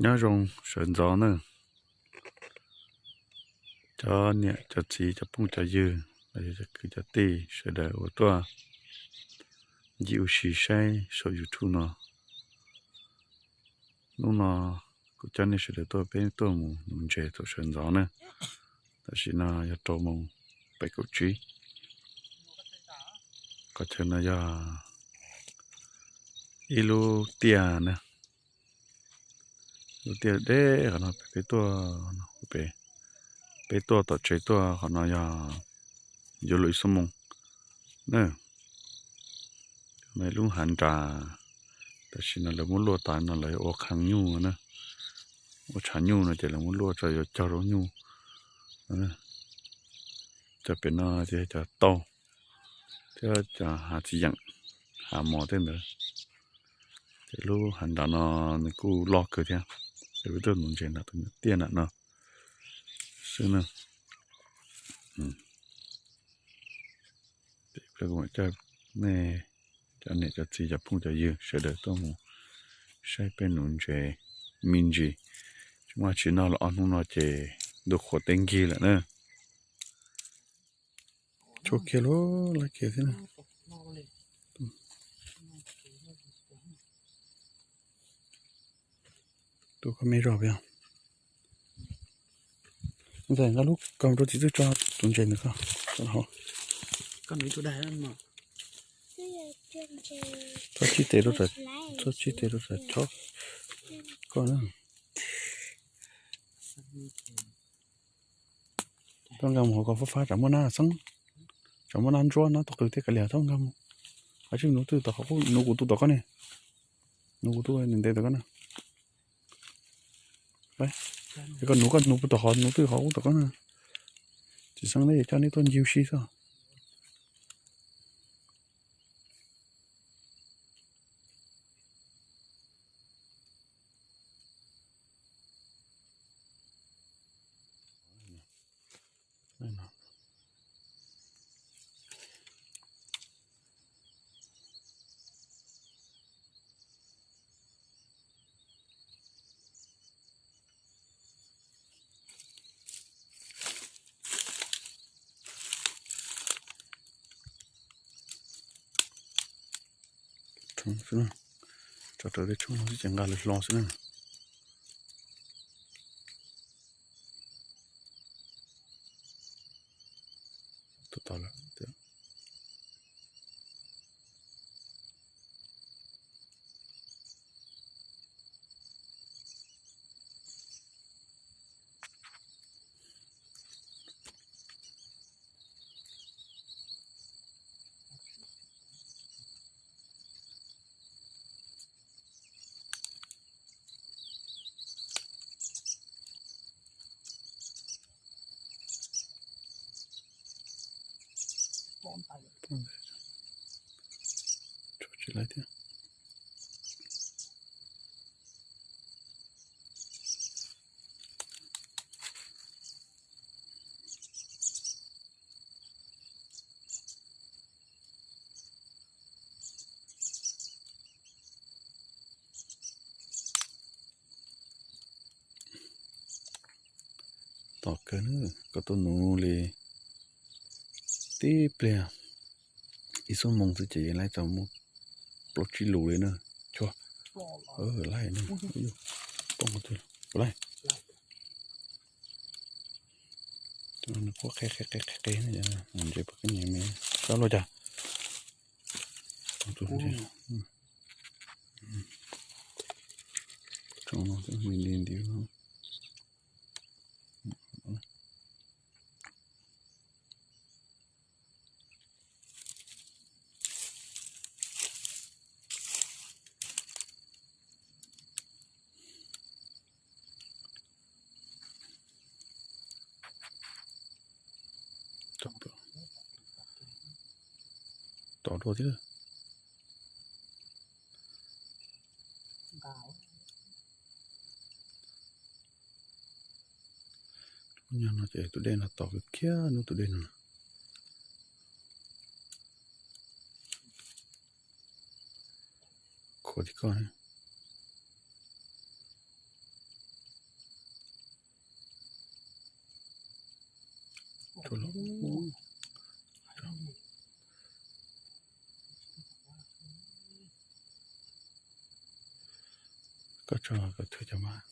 Nyob zoo sawv ntxov nawb, cov niam cov txiv cov phooj cov ywg los yog cov kwv cov tij sawv daws uas tuaj ncig ua si saib saum YouTube no. Hnub no kuv coj nej sawv daws tuaj peb tuaj mus nuv ntses thaum sawv ntxov na. Tam sim no yog rau moos peb kaum tsib. Qhov chaw no yog ib lub tiaj na, lub tiaj deb qhov no peb tuaj, peb tuaj tom tsev tuaj qhov no yog yuav luag ib xuab moos na. Lub hav nras tam sim no lawv muab luaj tas no lawv ua qhee nyuj na, ua tshav nyuj no ces lawv muab luaj tso yuav cog rau nyuj. Cov pem no ces cov tauj thiab cov hav txiv yeem, hav mos tej ntawd. Ces lub hav nras no nws kuj loj kawg thiab, ces peb tuaj nuv ntses nram tus tiaj nram no xwb na. Coj nej cov niam cov txiv cov phooj cov ywg sawv daws tuaj mus saib peb nuv ntses me ntsis. Tsis muaj tsis noj los ob hnub no ces ntuj qhuav teb nkig lawm na. Tshuav kiag lub laj kiag thiab na. Tus koj me zog peb. Ntxawm nqa lub kaus rau txiv txwj tso tus ntses ntawd ko. Txhob tsib tes rau, txhob tsib tes rau tsam chob koj na. Txhob nkag mus hauv ko fab fab tsam muaj nab xeeb, tsam muaj nab ntsuab nab tog qws tej kav liam txhob nkag mus. Hais tsis nuv twg tom qhov qub, nuv kuv tus tom koj ne. Nuv kuv tus ntev tom koj na. Es koj nuv koj nuv puag tom qhov nuv twg qhov qub tom koj na. Txiv xeeb neb yuav coj neb tuaj ncig ua si xwb. Tso raws tej tshoob no xwb ces nqa lawv hlo xwb na. Tus tod lawm. Tsis lawv thiab. Tom kawg na, koj tuaj nuv li tib pliag, ib xuab moos xwb ces yeej laib tau muaj plaub tsib lus li na. Chua, laib na, poob qhov twg, laib. Nws quaj qe qe qe qe qe, ntses puas kab nyem me, kab luaj cas. Tsoom no li nti nti. Tod dua thiab. Nyob no ces tus dej no tod khiav hnub tus dej no. Khuav tim koj. Koj tso kom thwj cov mas.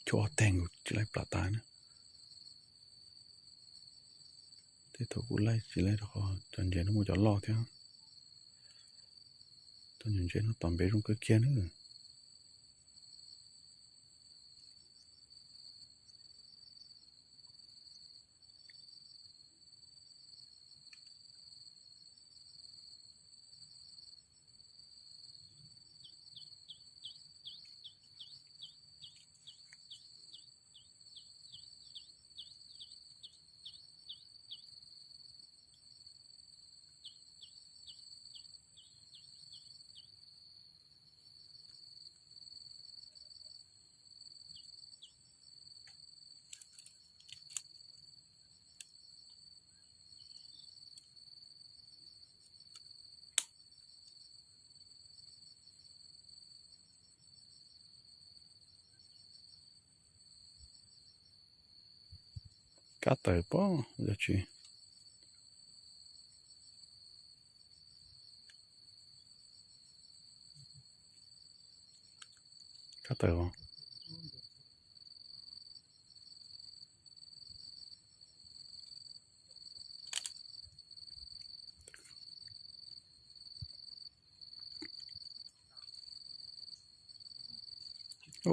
Cuaj ob teg kuv tsis laij plam tas na. Tej thaum kuv laij tsis laij rau qhov cov ntses no muaj cov loj thiab. Cov ntses no tom npe zoo kawg kiag na. Kab tawm pob dab tsi? Kab tawm os.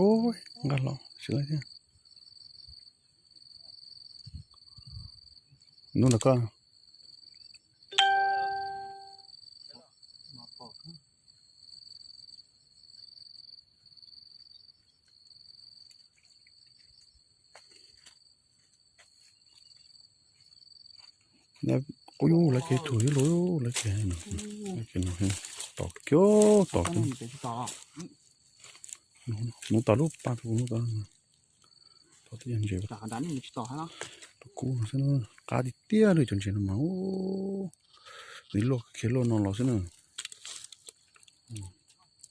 Ub, nqa los tsis laij thiab. Hnub ntawd koj Qub yub lawv kev tug ib lub lawv kev no, tom kiag tom kiag. Hnub tom lub paj tus hnub tom, tom twb yog ntses tus kub no xwb na. Qab tiag tiag li cov ntses no mas. Nws loj kiag loj no los xwb na.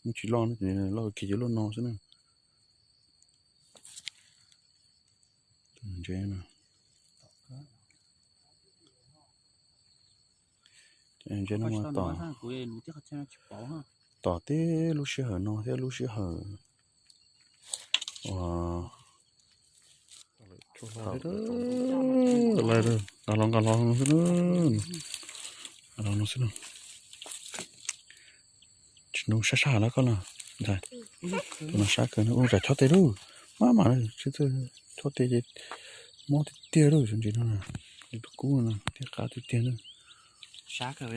Nws tsis loj, loj kiag ces loj no xwb na. Ntses no, ntses no mas tom, tom tib lub sij hawm no thiab lub sij hawm uas nqa los nqa los no xwb na. Nqa los no xwb na. Tsis nug sab sab lawm koj los. Tus no sab kawg, ua tsam chob tes lub. Maj mam, chob tes ces mob tiag tiag lawm cov ntses no. Tus kub no thiab qab tiag tiag na. Sab kawg.